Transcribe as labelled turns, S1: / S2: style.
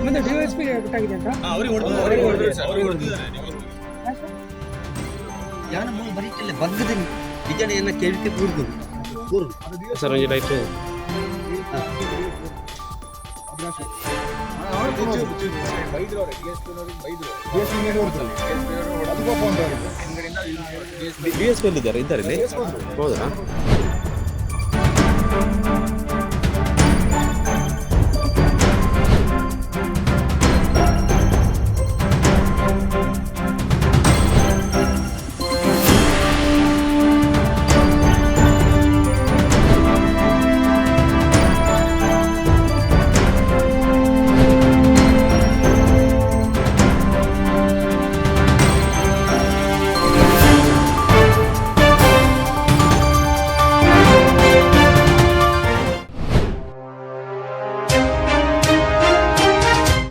S1: ಮತ್ತೆ D S P ಗೊತ್ತಾಗಿದೆ ಅಂತ.
S2: ಯಾನ ಮೂಲು ಬರೀತಿಲ್ಲ ಬಗ್ಗದ ಬಿಜನೆಯನ್ನ ಕೇಳಿಕೆ ಕೂರ್ದು ಕೂರ್ದು.
S3: ಸರ್, ಒಂಜಿ ಲೈಟ್. ಡಿ ಎಸ್ ಪಿ ಇದ್ದಾರೆ, ಇದ್ದಾರೆ ಇಲ್ಲಿ. ಹೌದಾ?